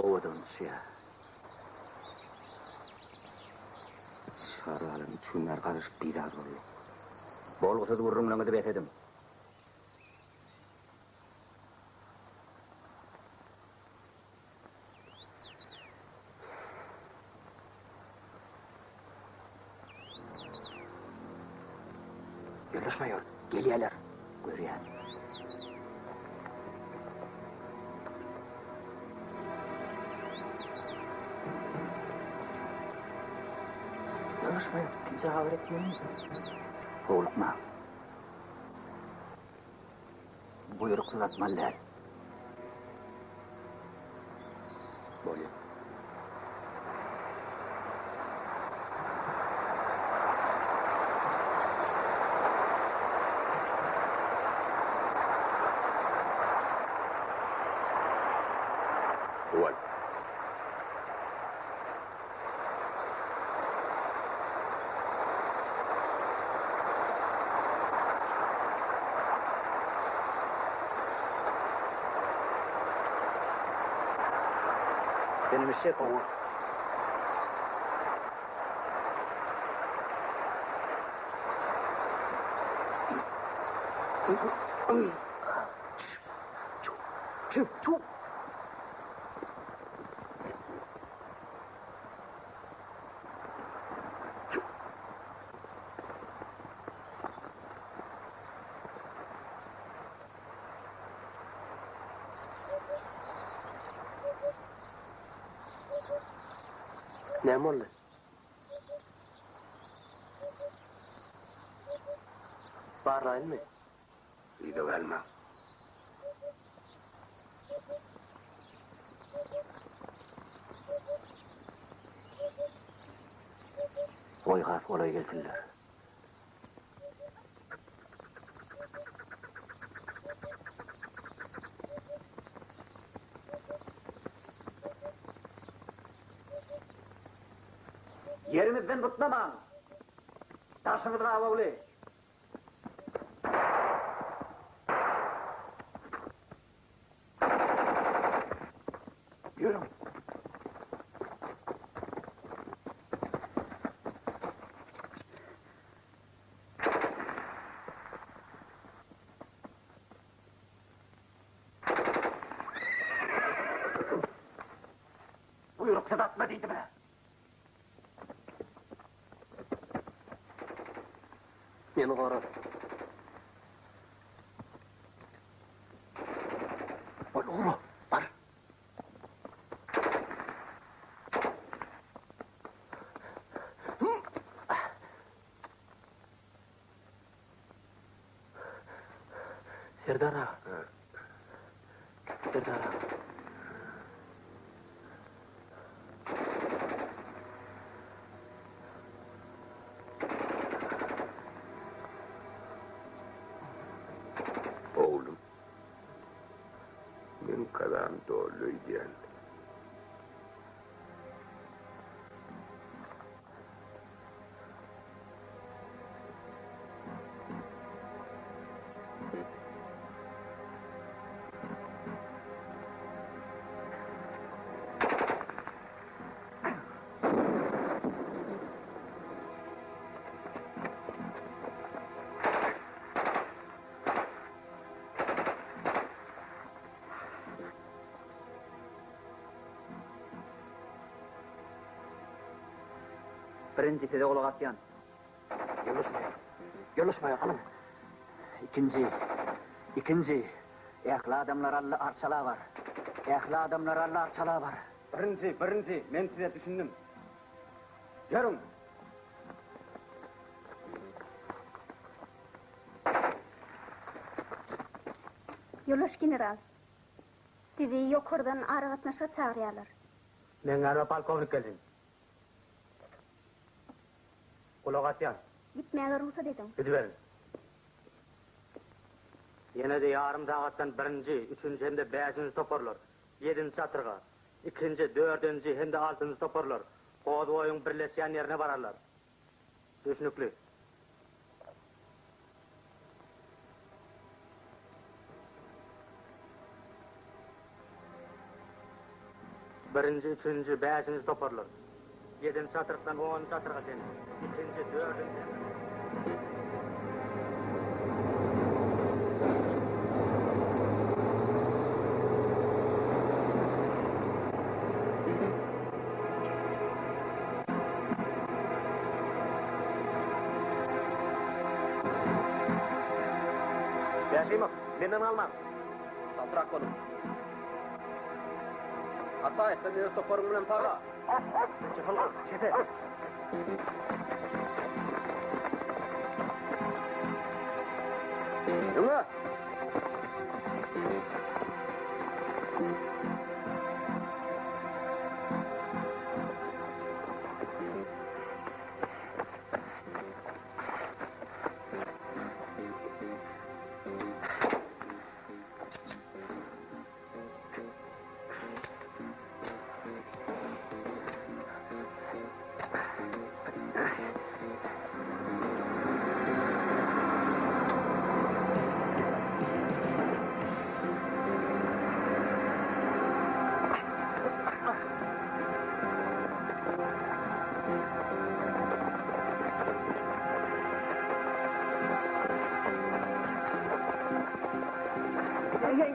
Owadan uçýar. Çar alem üç gün bäri garaşyp bizar bolduk. Bolgusyz gürrüňleriňizi bes ediň. Ýoldaş maýor, gelýärler. Görýän. Ýoldaş maýor, ikinji habar etmelimi? Howlukma. Buýruksyz atmaly däl. Bolýa. Owal. Senem eşek oňa. Çü, çü, çü. Näme boldy? Barlaýynmy? Yza galmaň. Goý has golaý gelsinler. Ýeriňizden butnamaň! Daşyňyz gabawly! Ýörüň! Buýruksyz atma diýdim-ä! Meni gora. Ol ugra, bar. Serdar aga. Serdar aga. Oglum, meň kazam doldy öýdýän. Birinji size gulak asýan. Ýoldaş maýor. Ýoldaş maýor, alyň. Ikinji. Ikinji. Ähli adamlar Alla arçala bar. Ähli adamlar Alla arçala bar. Birinji, birinji, men size düşündim. Ýörüň! Ýoldaş general, sizi ýokardan aragatnaşyga çagyrýarlar. Meň ýanyma polkownik gelsin. Gulak asýan. Gitmäge rugsat ediň. Gidiberiň. Ýene-de ýarym sagatdan birinji, üçünji hem-de bäşinji toparlar ýedinji çatyrga, ikinji, dördünji hem-de altynjy toparlar Gozboýuň birleşýän ýerine bararlar. Düşnükli. Birinji, üçünji, bäşinji toparlar. Ýedinji çatrykdan onunjy çatryga çenli. Ikinji, dördünji. Bäşimow, menden galmaň. Çaltrak boluň. Ataýew, sen öz toparyň bilen saga. Çykyl, çepe. Öňe!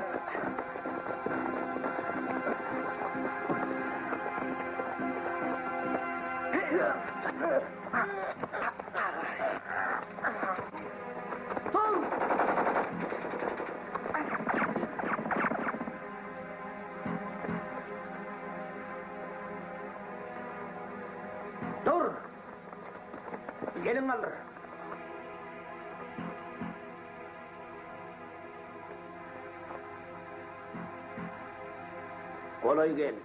Dur! Gelin galdyr. Golaý gel.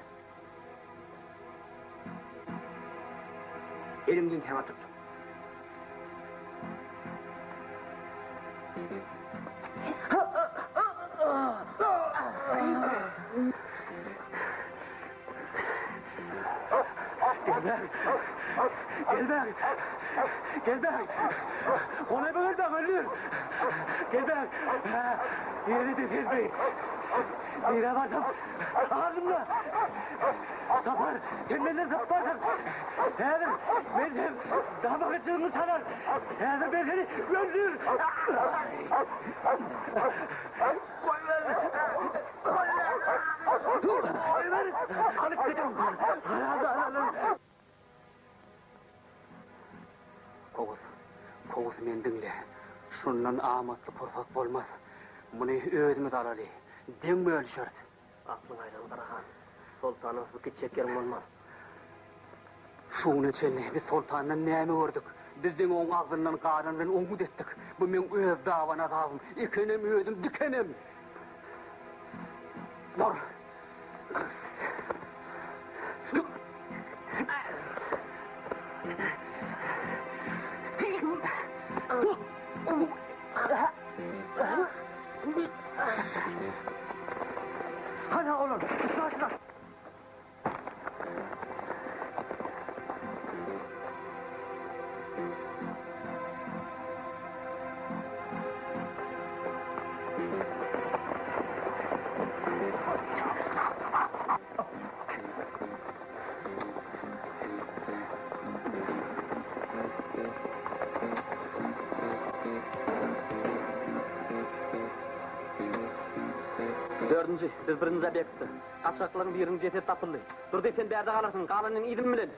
Elimden saňa tut. Gelbäň! Gelbäň! Gelbäň! Golaýma gelbäň, öldür! Gelbäň! Ýene-de senmi? Nirä barsam, alnymda! Sapar, sen menden sypmarsyň! Häzir men hem damagy jygyňy çalar! Häzir men seni öldür! Goýber! Goýber! Alyp gidiň! Haramzadalar! Kowus, Kowus meni diňle. Şundan amatly pursat bolmaz. Muny özümiz alaly. Deň bölüşeris. Aklyň aýlan Garahan. Soltanyň bu gitjek ýeriň bolmaz. Şu güne çenli biz soltandan näme gördük? Biz diňe oň agzyndan galan bilen oňňut etdik. Bu meň öz daban azabym. Ekenem özüm, dikenem. Dur! Hana olar, üstaşyna! Dördünji, biz birinji obýektde. Gaçgaklaryň biriniň jesedi tapyldy. Durdy, sen bärde galarsyň, galanyny yzym bilen.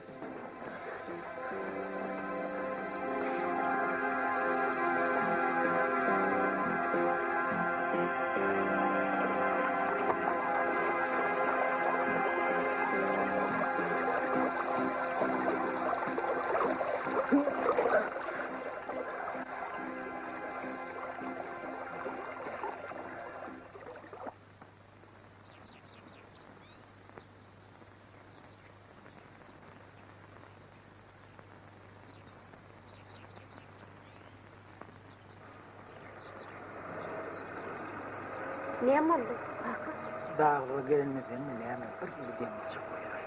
Näme boldy, kaka? Daglyga gelenimizdenmi näme, bir hili demgilçek bolýar.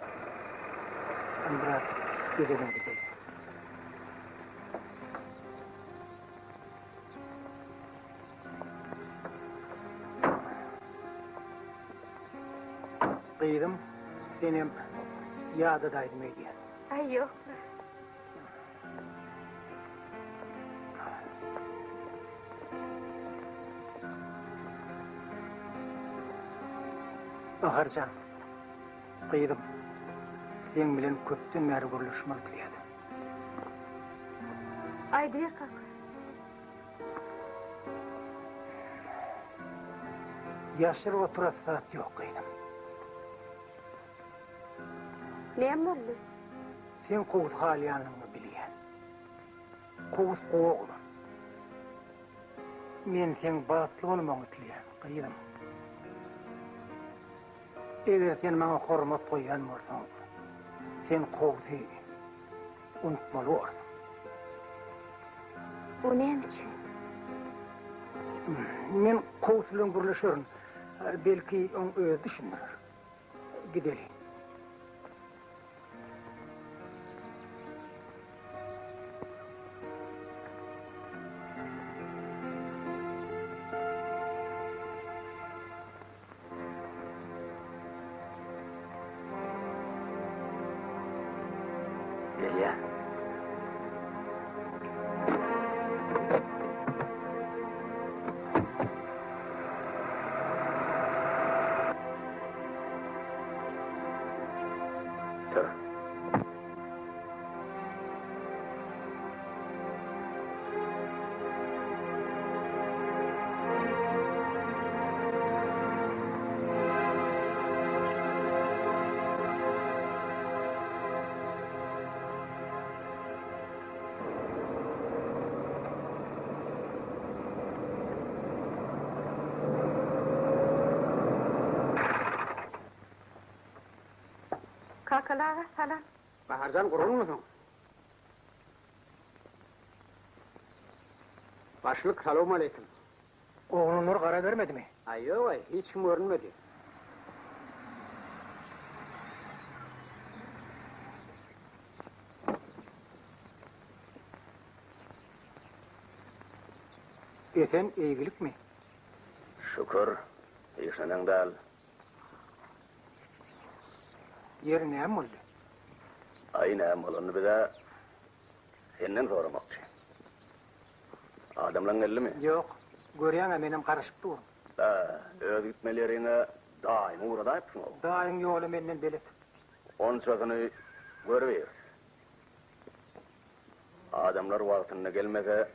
Hany biraz gezelenç edeli. Gyzym, Senem ýadadaýdym öýdýän. Aý, ýok-la. Baharjan, gyzym, seň bilen köpden bäri gürleşmek isleýärdim. Aýdyber kaka. Ýaşyryp oturasy zat ýok, gyzym. Näme boldy? Seň Kowus halýanyňy bilýän. Kowus gowy oglan. Men seň bagtly bolmagyňy isleýän, gyzym. Eger sen maňa hormat goýýan bolsaň, sen Kowusy unutmaly borsuň. O näme üçin? Men Kowus bilen gürleşerin. Belki, oň özi düşündirer. Gideli. Gelýär. Sür. Kakaly aga, salam. Baharjan gurulmysyň? Başlyk salowmaleýkim. Oglanlar gara bermedimi? Aý ýog-aý, hiç kim görünmedi. Esen eýgilikmi? Şükür, işleneň däl. Ýeri näme boldy? Aý näme bolanyny biz-ä senden soramakçy. Adamlaň geldimi? Ýok. Görýäň-ä menem garaşyp durun. Bä, öz gitmeli ýeriňe daýyňy ugradaýypsyň-ow. Daýyň ýoly menden belet. Onçasyny görübiris. Adamlar wagtynda gelmese,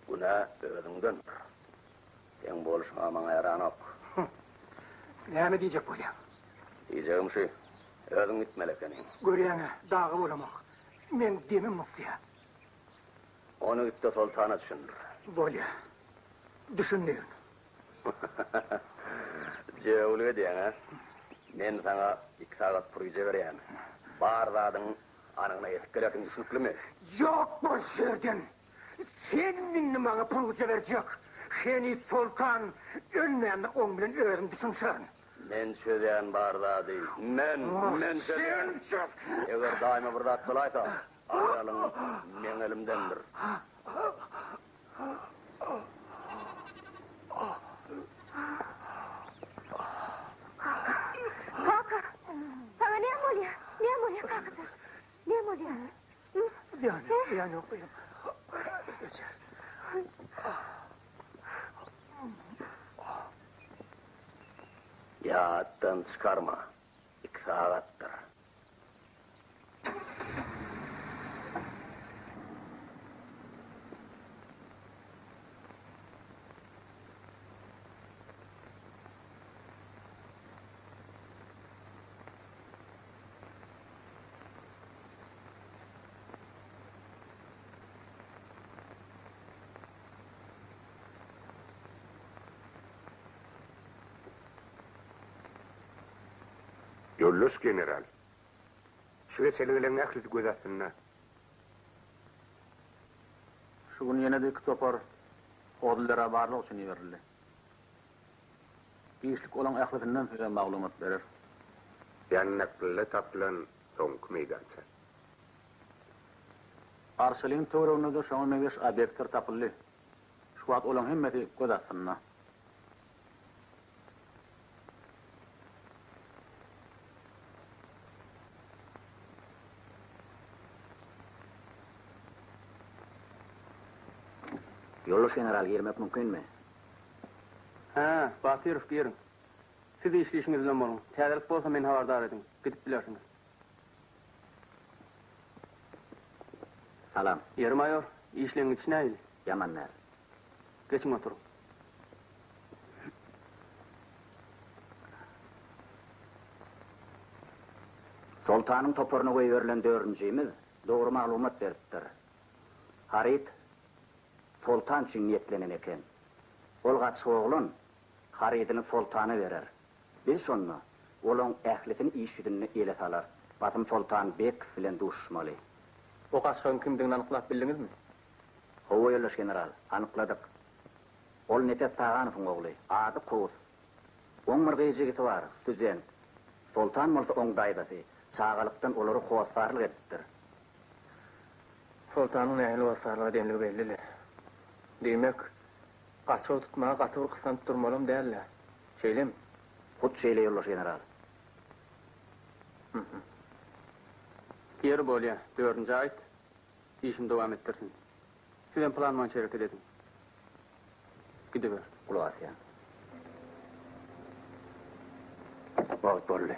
günä özüňdendir. Seň bolşuň-a maňa ýaranok. Näme diýjek bolýaň? Diýjegim şu, özüň gitmeli ekeniň. Görýäň-ä, dagy bolamok. Meň demim gysýar. Ony git-de Soltana düşündir. Bolýa. Düşündirin. Jögülik edýäň-ä? Men saňa iki sagat puryja berýän. Bar zadyň anygyna ýetip gelersiň, düşnüklimi? Ýok bol şu ýerden! Sen indi maňa puryja berjek. Heniz Soltan ölmändir, oň bilen özüm düşünişerin. Men çözýän bar zady. Men, men çözýän. Sen çöz! Eger daýyma bir zat bolaýsa, aýalyň meň elimdendir. Kaka! Saňa näme bolýar? Näme bolýar, kakajan? Näme bolýar? Zyýan ýok, zyýan ýok, gyzym. Geçer. Ýatdan çykarma, iki sagatdyr. Ýoldaş general, şu geçelgeleň ählisi göz astynda. Şu gün ýene-de iki topar Hozlera barlag üçin iberildi. Giçlik olaň ählisinden size maglumat bereris. Ýanaklyda tapylan soňky meýdança. Arçalyň töwereginde-de şoňa meňzeş obýektler tapyldy. Şu wagt olaň hemmesi göz astynda. Ýoldaş general, girmek mümkinmi? Hä, Batyrow, giriň. Siz işli işiňiz bilen boluň. Täzelik bolsa meni habardar ediň. Gidip bilersiňiz. Salam. Ýeri maýor, işleň gidişi nähili? Ýaman däl. Geçiň oturyň. Soltanyň toparyna goýberilen dördünjimiz dogry maglumat beripdir. Haryt Soltan üçin niýetlenen eken. Ol gaçgy oglan harydyny Soltana berer. Biz şonda olaň ählisini iş ýüzünde ele salarys. Basym Soltan Bekow bilen duşuşmaly. O gaçgagyň kimdigini anyklap bildiňizmi? Hawa, ýoldaş general, anykladyk. Ol Nepes Taganowyň ogly. Ady Kowus. Oň bir gyz jigisi bar, student. Soltan bolsa oň daýzasy. Çagalykdan olara hossarlyk edipdir. Soltanyň nähili hossarlyk edenligi belli-le. Diýmek, gaçgagy tutmaga gaty bir gyssanyp durmalam däl-dä. Şeýlemi? Hut şeýle, ýoldaş general. Ýeri bolýa, dördünji aýt. Işini dowam etdirsin. Sizem plan boýunça hereket ediň. Gidiber. Gulak asýan. Wagt boldy.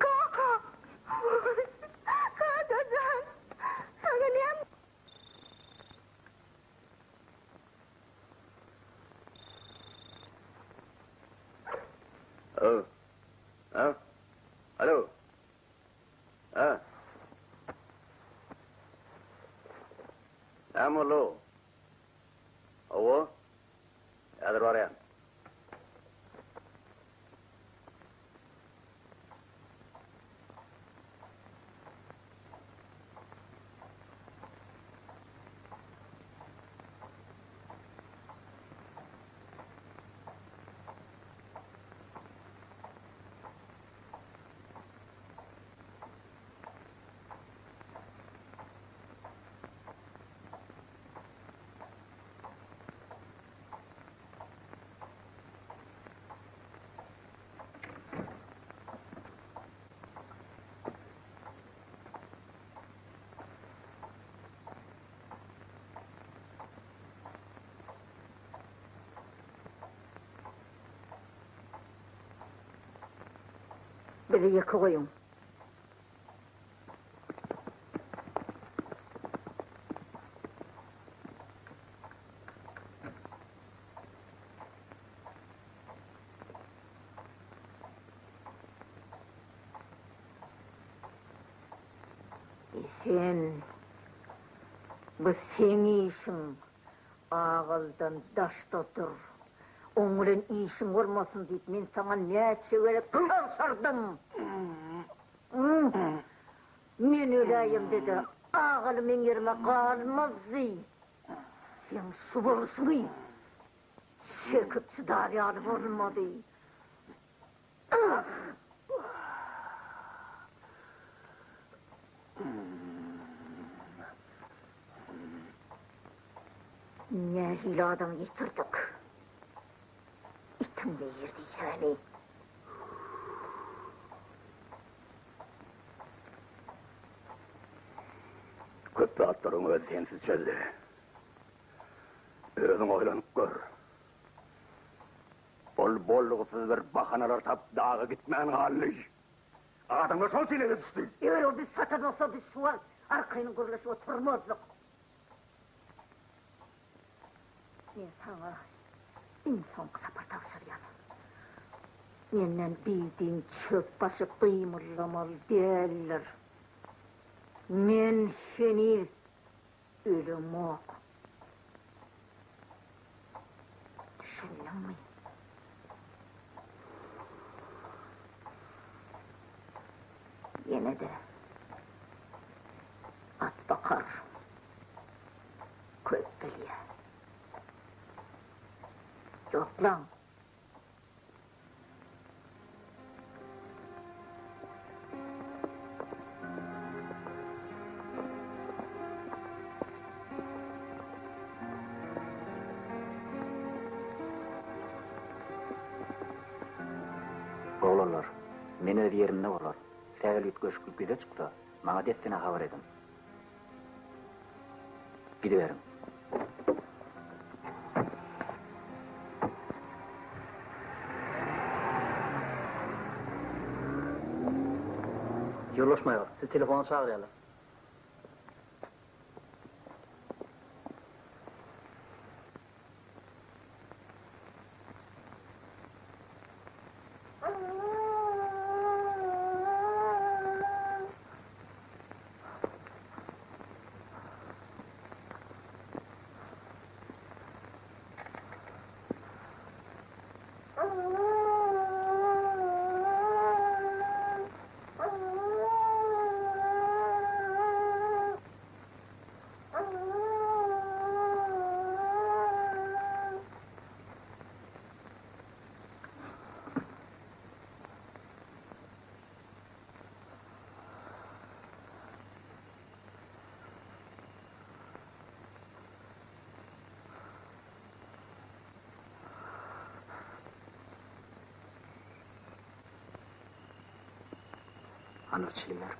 Kaka! Kaka jan! Saňa näme Alo. Ha? Alo. Ha? Näme boldy? Hawa. Häzir barýan. Bizi ýeke goýuň. Sen, bu seň işiň, Agyldan daşda dur. Oň bilen işiň bolmasyn diýip, men saňa näçe gezek tabşyrdym. Men öläýemde-de, Agaly meň ýerime galmazdy. Seň şu bolşuňy çekip çydar ýaly bolmady. Nähili adam ýitirdik. Itiň biri diýsäni. Köp zatlaryň özi sensiz çözdi. Özüň oýlanyp gör. Ol bolgusyz bir bahanalar tapyp daga gitmän galdy. Adamlar şol çilege düşdi. Eger ol bizi satan bolsa biz şu wagt arkaýyn gürleşip oturmazdyk. Men saňa iň soňky sapar tabşyrýan. Menden bidin çöp başy gymyldamaly däldir. Men heniz ölemok. Düşündiňmi? Ýene-de atbakar köp bilýär. Ýoklaň! Oglanlar, men öz ýerimde bolar. Sähel üýtgeşiklik ýüze çyksa, maňa dessine habar ediň. Gidiberiň. Ýoldaş maýor, sizi telefona çagyrýarlar. Ana çilimler.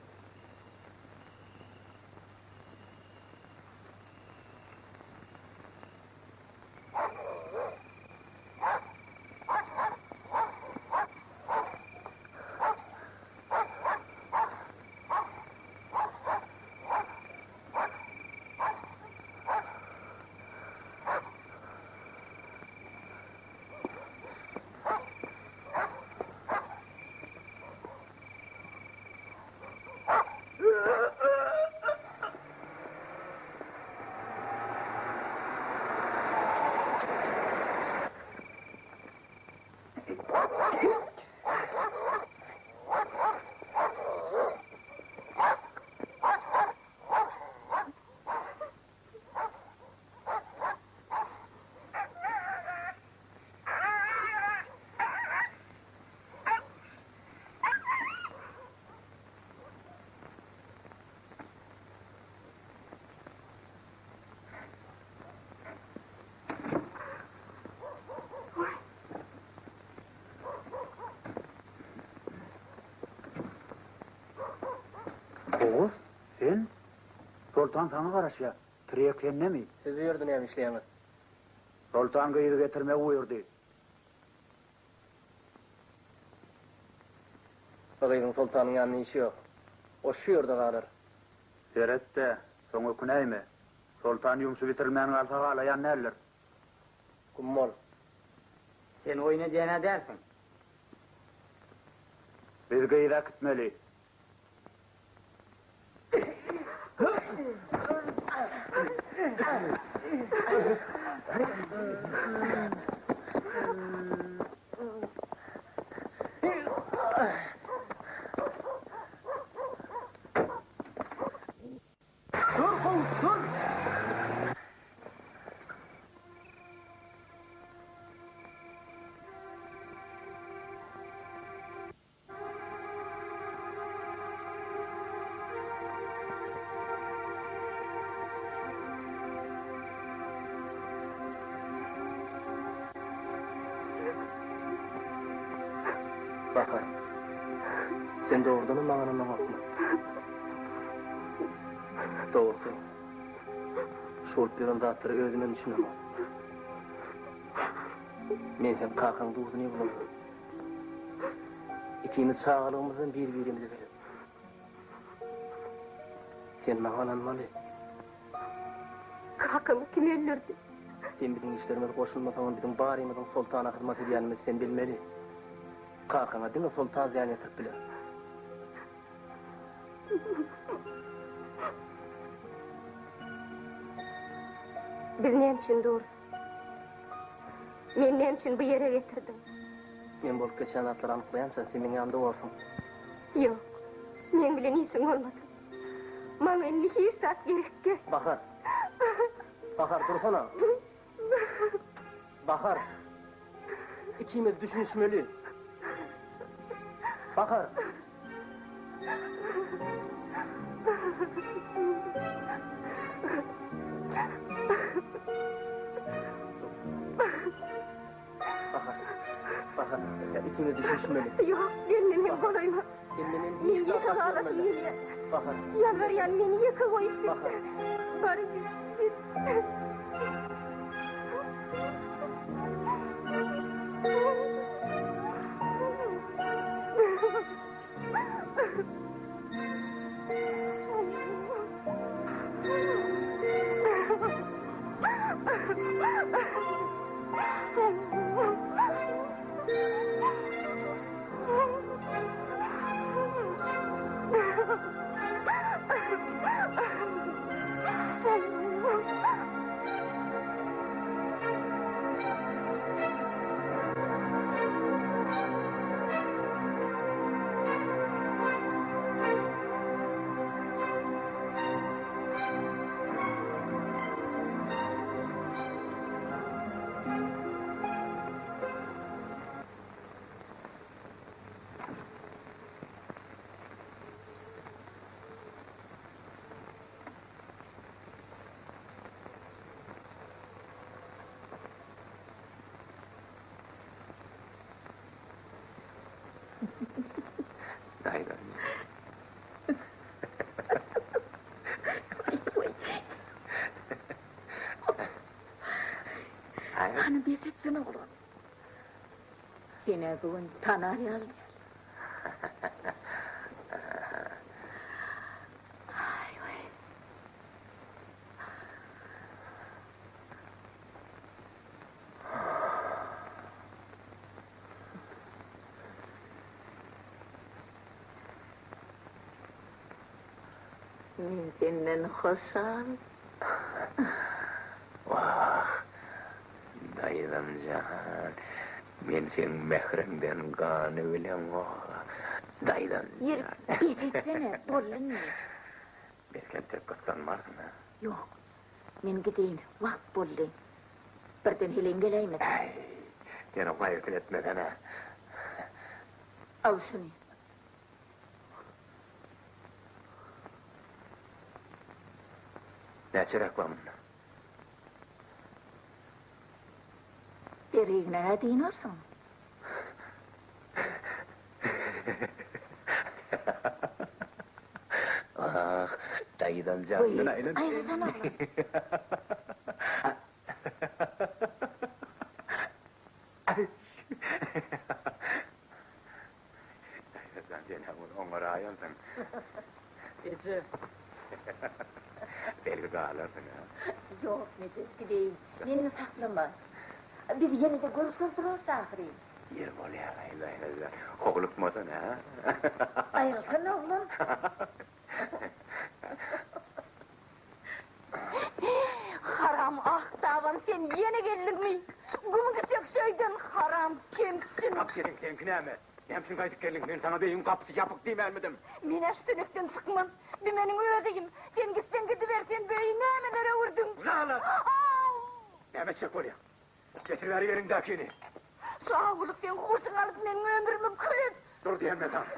Oguz, sen? Soltan saňa garaşýar. Tirýek sendemi? Siz bu ýerde näme işleýäňiz? Soltan gyzy getirmegi buýurdy. Bu gyzyň soltanyň ýanynda işi ýok. O şu ýerde galar. Seret-de, soň ökünäýme. Soltan ýumşy bitirilmän galsa halaýan däldir. Güm bol. Sen oýun edýän-ä dälsiň. Biz gyzy äkitmeli. Dur, kowus, dur! Bahar, sen dogrudanam maňa ynanaňokmy? Dogrusy. Şu bolup ýören zatlara özümem düşünemok. Men seň kakaň duzuny bulamok. Ikimiz çagalygymyzdan bir-birimize belet. Sen maňa ynanmaly. Kakamy kim öldürdi? Sen biziň işlerimize goşulmasaňam biziň barymyzyň Soltana hyzmat edýänimizi sen bilmeli. Kakaňa diňe Soltan zyýan ýetirip biler. Biz näme üçin durus? Meni näme üçin bu ýere getirdiň? Men bolup geçýän zatlary anyklaýança, sen meň ýanymda borsuň. Ýok, meň bilen işiň bolmasyn. Maňa indi hiç zat gerek däl. Bahar! Bahar, dursana! Bahar! Ikimiz düşünişmeli. Bahar! Bahar! Bahar! Ikimiz düşünişmeli. Ýok, gelmem hem golaýma. Sen menden Men hiç zat ýeke galasym gaçyrmaly. gelýär. Bahar! Ýalbarýan, meni ýeke goýup git. Bahar! Bar git, git. Hany bes etsene oglan. Sen-ä bu gün tanar ýaly däl. Aý-waý. Men senden hoşal. Wah, daýzam jan, men seň mähriňden ganybilemok-a, daýzam jan. Ýeri, bes etsene, boldy indi. Belki entek gyssanmarsyň-a? Ýok, men gideýin, wagt boldy. Birden heleýiň geläýmesin. Äý, sen o gaýgysyny etmesene. Al şuny. Näçeräk bar munda? Deregine-hä dynarsyň. Ah, daýzam jandan aýlan. Goý, aýrylsana oglan. Daýza jan, sen-ä muny oňaraýansyň. Eje. Belki galarsyň-a. Ýok, Nepes, gideýin. Meni saklama. Biz ýene-de görüşer durarys ahyry. Ýeri bolýar-aý, daýza jan. Howlukmasana. Aýrylsana, oglan. Haram aktaban sen ýene geldiňmi? Güm gitjek şöýden haram kemçin. Gap seniň, seňki näme? Näme üçin gaýdyp geldiň? Men saňa beýiň gapysy ýapyk diýmänmidim? Men-ä şu tünekden çykman. Bi meniň öz öýüm. Sen gitseň gidiber, sen bu öýi nämelere öwürdiň? Lala! Näme etjek bolýaň? Getir bäri eliňdäkini. Şu awulyk seň huşuňy alyp meniň ömrümi kül et. Dur diýen men saňa.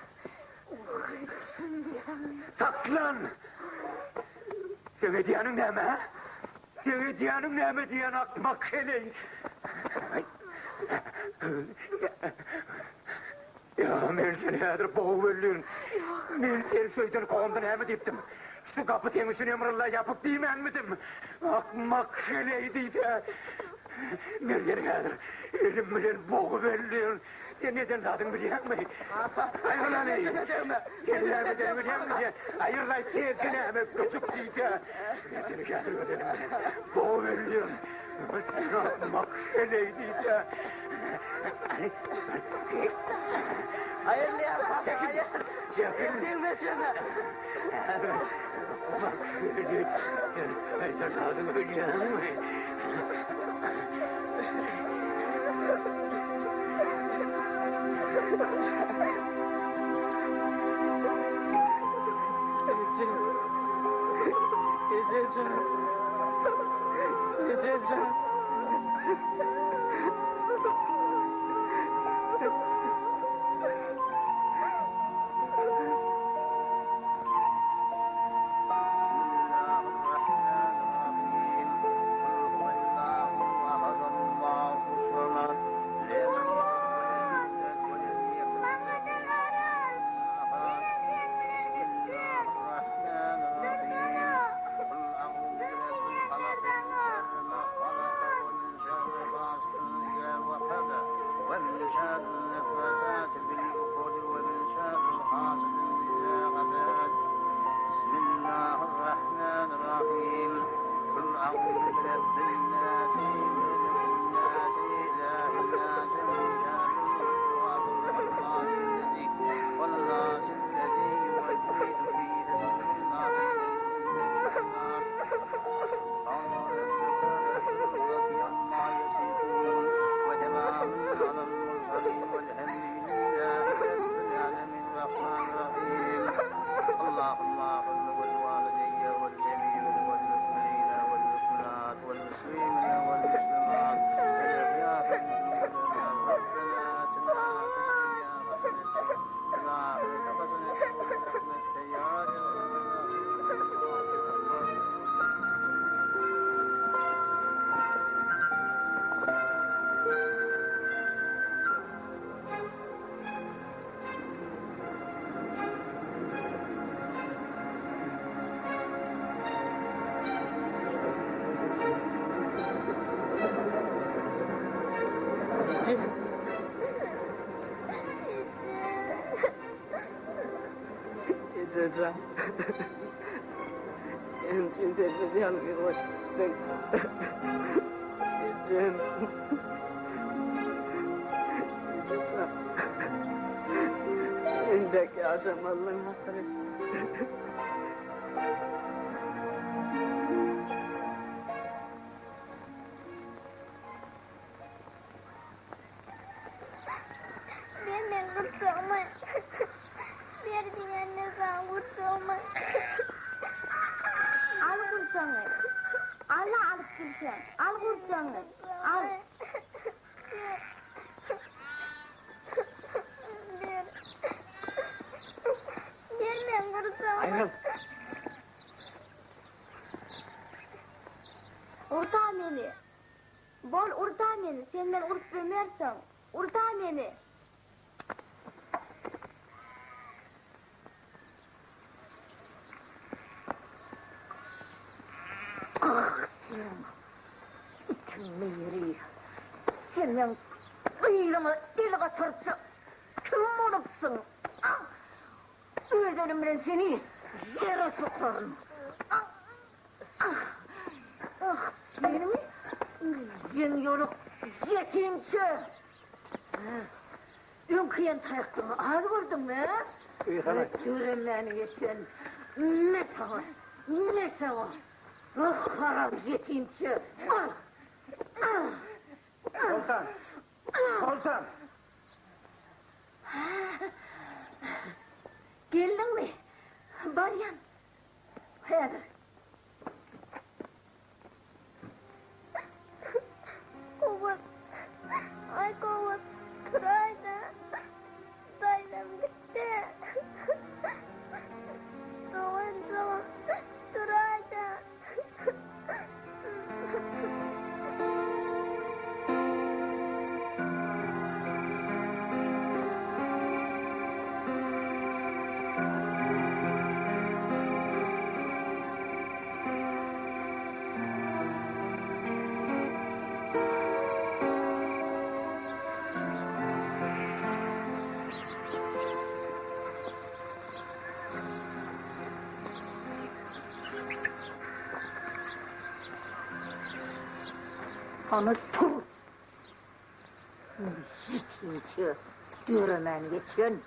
Saklan! Seň edýäniň näme, hä? Seň edýäniň näme diýen akmak heleý. Ýa men seni häzir bogup öldürin. Men seni söýden kowumda näme diýipdim? Şu gapy seň üçin ömrylla ýapyk diýmänmidim? Akmak heleý diýse. Mergeni häzir elim bilen bogup öldürin. Sen eden zadyňy bilýäňmi? Aýryl hany! Sen näme edeniňi bilýäňmi sen? Aýryl-aý tezje näme güjük diýse. Men seni häzir öz elim bilen bogup öldürin. Akmak heleý diýse. Aýrylýar kaka, aýyr. Çekil! Degme çöme. Akmak heleý. Sen eden zadyňy bilýäňmi? Eje. Ejejan. Ejejan. Maňa-da garaş! Menem seň bilen gitjek! Dursana! Dur diýýän-ä saňa! Oglan! Eje. Ejejan. Näme üçin sensiz ýalňyz goýupsyň? Ejem. Ejejan. Entek ýaşamalyň ahyry. Ber meň gurjagymy. Ber diýende saňa gurjagymy. Al gurjagyňy. Al-a alyp bilseň. Al gurjagyňy. Al. Ber. Ber. Ber meň gurjagymy. Aýryl. Urda meni. Bol urda meni, sen meni urup bilmersiň. Urda meni. Ah, sen itiň biri. Sen meň gyzyma el gatarça kim bolupsyň? Ah! Öz elim bilen seni ýere sokaryn. Ah! Ah, seniň ýeň ýoluk ýetimçe! Öňki iýen taýaklygyňy az gördüňmi, hä? Döremmäni geçen, me saňa, me saňa! Ah, haram ýetimçe! Ah! Ah! Soltan! Soltan! Geldiňmi? Barýan. Häzir. Kowat. Aý kowat. Turaýda. Daýzam gitdi. Doganjygym turaýda. Hany tur! Ýetimçe döremän geçen.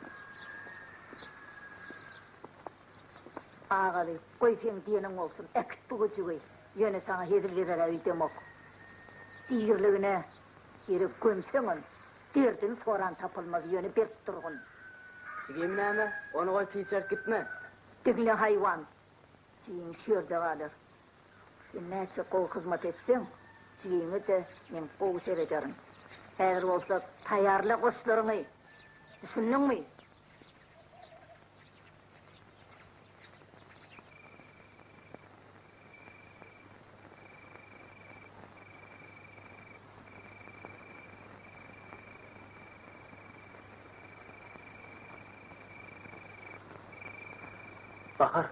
Agaly, goý seň diýeniň bolsun, äkit bu güjügi. Ýöne saňa hezil berer-ä öýdemok. Diriligine ýere gömseňem, derdini soran tapylmaz, ýöne berk durgun. Jigim näme, ony goýup hiç ýerik gitme. Diňle haýwan, jigiň şu ýerde galar. Sen näçe gowy hyzmat etseň, jigiňe-de men gowy serederin. Häzir bolsa taýýarla goşlaryňy. Düşündiňmi? Bahar!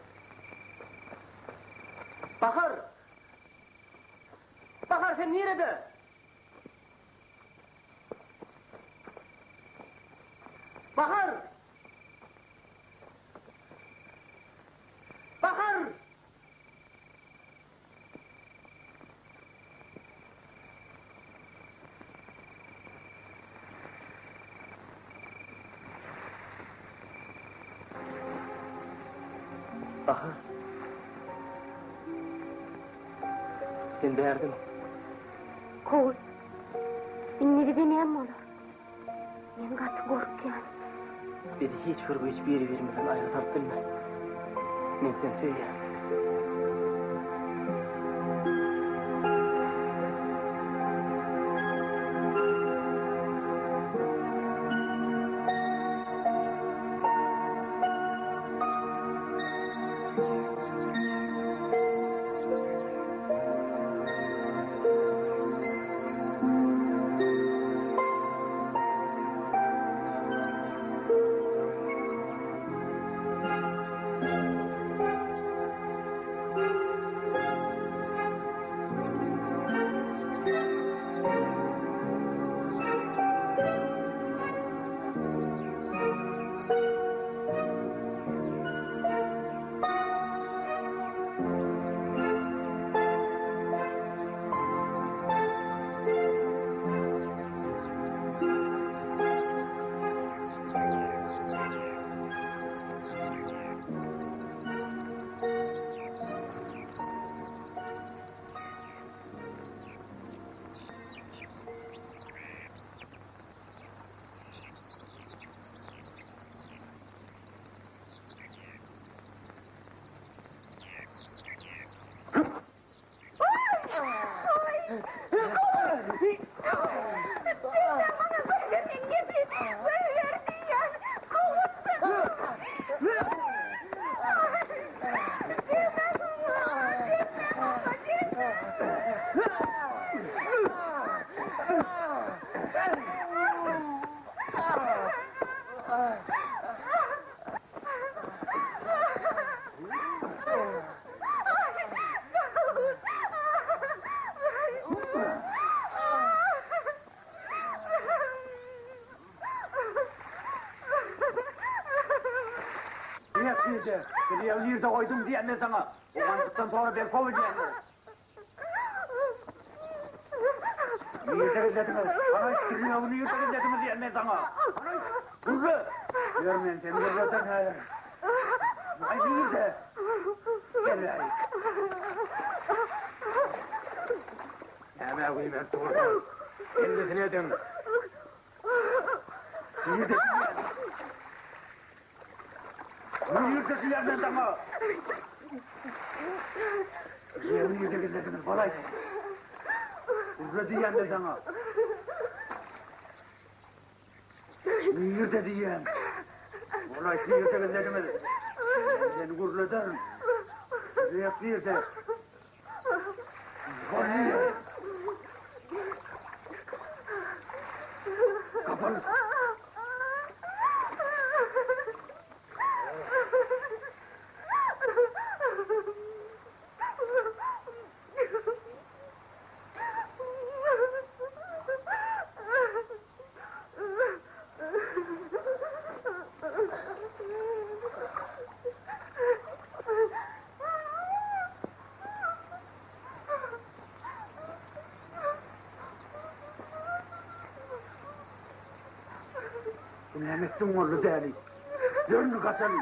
Bahar! Bahar sen nirede? Bahar! Bahar! Bahar. Sen bärdemi? Kowul. Indi bize näme bolar? Men gaty gorkýan. Bizi hiç bir güýç biri-birimizden aýra salyp bilmez. Men seni söýýän. Nirde? Nirde nirde goýdum diýen men saňa. O ganjykdan sonra ben kowulýan. Nirde gizlediňiz? Bana aýtdyrýan nirde gizlediňiz diýen men saňa. Gürle. Ýör men seni gürleden häzir. Aý nirde? Gel bäri. Näme güýmenip dursuň? Ellisini ediň. Nirde diýýän? Nirde diýýän men saňa? Nirde gizlediňiz balaý? Gürle diýýän men saňa. Nirde diýýän? Bolaý nirde gizlediňiz? Men seni gürlederin. Rek nirde? Kapalı. etdiň boldy däli. Ýör indi gaçaly.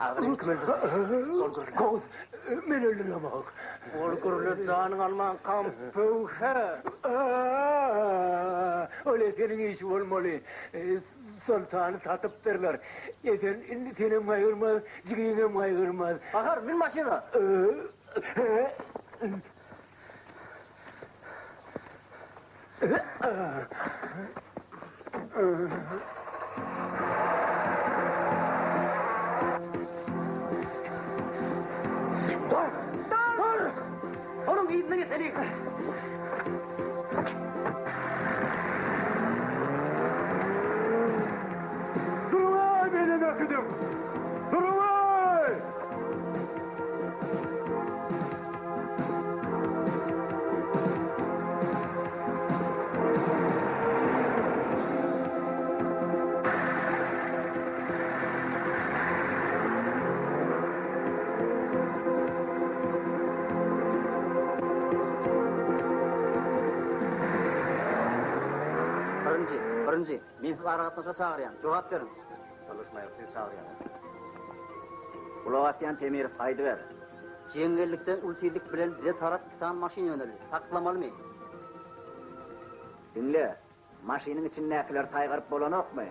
Agyryň kim öldürdi? Kowus, men öldüremok. Ol gürle janyň almankam pöwhe. Ol Eseniň işi bolmaly. Soltany satypdyrlar. Esen indi senem gaýgyrmaz, jigiňem gaýgyrmaz. Bahar, min maşyna. Dur! Dur! Onuň yzyna ýeteliň! Duruň-aý, menem äkidiň! Duruň-aý! Birinji, birinji, men sizi aragatnaşyga çagyrýan. Jogap beriň. Ýoldaş maýor, sizi çagyrýarlar. Gulak asýan Temirow, aýdyber. Jeňňellikden uly tizlik bilen bize tarap iki sany maşyn ýöneldi. Saklamalymy? Diňle, maşynyň içindäkileri saýgaryp bolanokmy?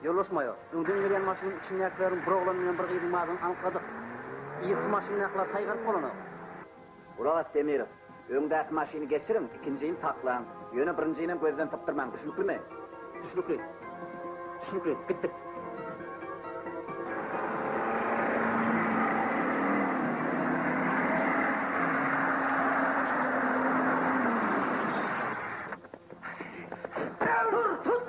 Ýoldaş maýor, öňden gelýän maşynyň içindäkileriň bir oglan bilen bir gyzyň bardygyny anykladyk. Yzky maşyndakylar saýgaryp bolanok. Gulak as Demirow, öňdäki maşyny geçiriň, ikinjini saklaň. Ýöne birinjinem gözden sypdyrmaň, düşnüklimi? Düşnükli. Düşnükli. Gitdik. Dur, tut!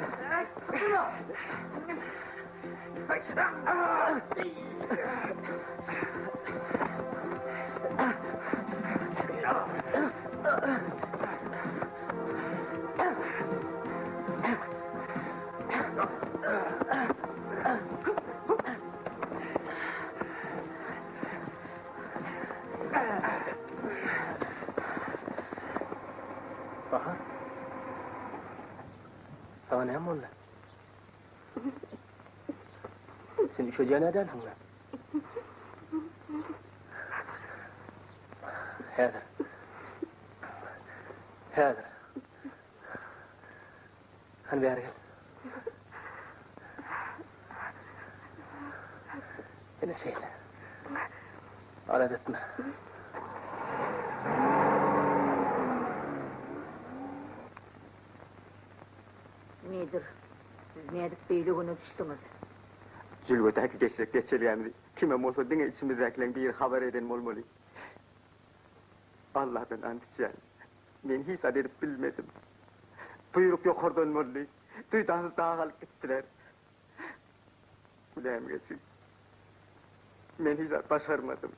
Bahar. Saňa näme boldy? Sen üşejä nädänsiň-le? Häzir. Häzir. Hany bäri gel. Ine şeýle. Alada etme. Nedir, siz nädip beýle güne düşdüňiz? Jülgedäki geçjek geçelgämizi kimem bolsa diňe içimizdäkileň biri habar eden bolmaly. Alladan ant içýän. Men hiç zat edip bilmedim. Buýruk ýokardan boldy. Duýdansyz dagy alyp gitdiler. Günämi geçiň. Men hiç zat başarmadym.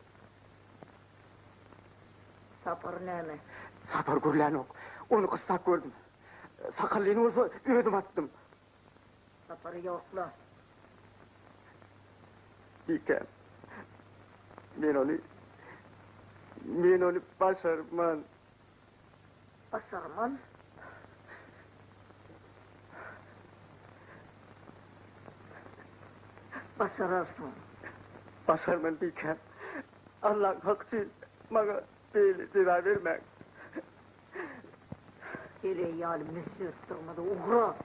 Sapar näme? Sapar gürlänok. Ony gyssap gördüm. Sakallyny bolsa özüm atdym. Sapary ýokla. Bikäm. Men ony Men ony başarman. Başarman? Başararsyň. Başarman Bikäm. Allaň haky üçin maňa beýle jeza bermäň. Heleý ýaly mössürip durma-da, ugra!